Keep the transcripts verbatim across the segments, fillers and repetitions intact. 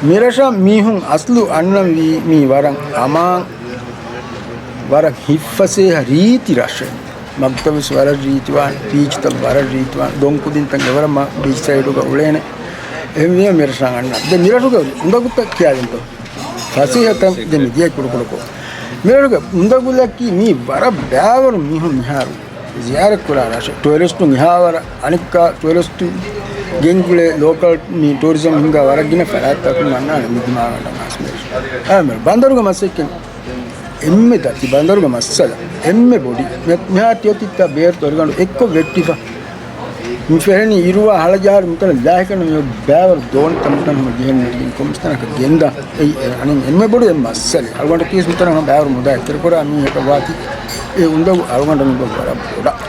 މިރަށަށް މީހުން އަސްލު އަންނަންވީ މީ ވަރަށް އަމާން، ވަރަށް ހިތްފަސޭހަ ރީތި ރަށެއް. މަކްތަބުވެސް ވަރަށް ރީތިވާން، ބީޗްތައް ވަރަށް ރީތިވާން، ދޮންކުދިންތައް އެވަރަށް މަ-، ބީޗް ސައިޑުގަ އުޅޭނެ. އެހެންވީމަ މިރަށަށް އަންނަ. ދެ މިރަށުގެ އުނދަގުތައް ކިޔާލިންތޯ؟ ފަސޭހަތައް ދެ މިދިޔަ ކުޑަކުޑަކޮށް. މިރަށުގެ އުނދަގުލަކީ މީ ވަރަށް ބައިވަރު މީހުން މިހާރު ޒިޔާރަތްކުރާ ރަށެއް. ޓުއަރިސްޓުން އެހާވަރަށް އަނެއްކާ ޓުއަރިސްޓުން ގެންގުޅޭ ލޯކަލް މި ޓޫރިޒަމް ހިންގާ ވަރަށް ގިނަ ފަރާތްތަކުން އަންނާނެ މި ދިމާވަން މާސް މިރަށު. އާ، މި ބަނދަރުގެ މަސައްކަތް އެންމެ ދަތި ބަނދަރުގެ މައްސަލަ، އެންމެ ބޮޑި މި-، މިހާ ތިއޮތިއްތާ ބޭރު ތޮރިގަނޑު އެއްކޮށް ވެއްޓިފަ. މި ފެހެނީ އިރުވާ ހަޅަޖަހާލި މިތަނަށް ލާހިކަން މި ބައިވަރު ދޯނިތައް މިތަނަށް ހަމަ ޖެހެން ނެތިގެން ކޮންމެސް ތަނަކަށް ގެންދާ. އެއީ އަނެއް އެންމެ ބޮޑު އެއް މައްސަލަ. އަޅުގަނޑަކީސް މިތަނަށް ހަމަ ބައިވަރު މުދާ އެތެރެކުރާ މީހަކަށް ވާތީ އެ އުނދަގު އަޅުގަނޑަށް ނުބޮ ވަރަށް ބޮޑަށް.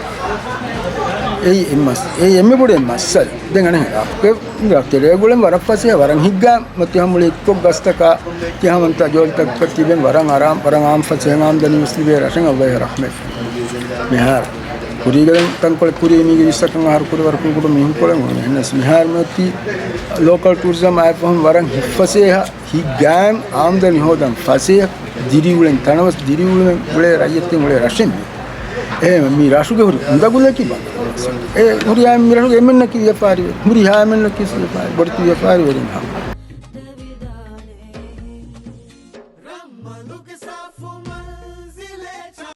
އެއީ އެއް މަސް-، އެއީ އެންމެ ބޮޑު އެއް މައްސަލަ. ދެން އަނެއް ރަށް ތެރޭގުޅެން ވަރަށް ފަސޭހަ ވަރަށް ހިއްގާ މަތި ހަމުޅި އެއްކޮށް ގަސްތަކާ ތިހަމަންތާ ޖޯލިތަކަކަށް ތިބެން ވަރަށް އަރާމް، ވަރަށް އާން ފަސޭހަ އާމްދަނީ ވެސް ލިބޭ ރަށެއް އައްލާހި ރަޙްމަތް. މިހާރު ކުރީގަ ތަންކޮޅެއް ކުރީ މީގެ ވިއްސަކަށް އަހަރު ކުރި ވަރަކުން ކުޑަ މީހުން ކޮޅެއް އެހެނަސް މިހާރު މިއޮތީ ލޯކަލް ޓޫރިޒަމް އާއި ފަހުން ވަރަށް ހިތްފަސޭހަ ހިތް ގާއިމް އާމްދަނީ ހޯދަން ފަސޭހަ ދިރިއުޅެން ތަނަވަސް ދިރިއުޅެމެން އުޅޭ ރައްޔިތުން އުޅޭ ރަށެއް މީ. އެހެން މި ރަށުގެ ހުރި އުނދަގުލަކީ ބަނދަރު. އެ ހުރިހާ މި ރަށުގެ އެންމެންނަކީ ވިޔަފާރިވެރި. ހުރިހާ އެންމެންނަކީ ވިޔަފާރި، ބޮޑެތި ވިޔަފާރިވެރިން ހަމަ.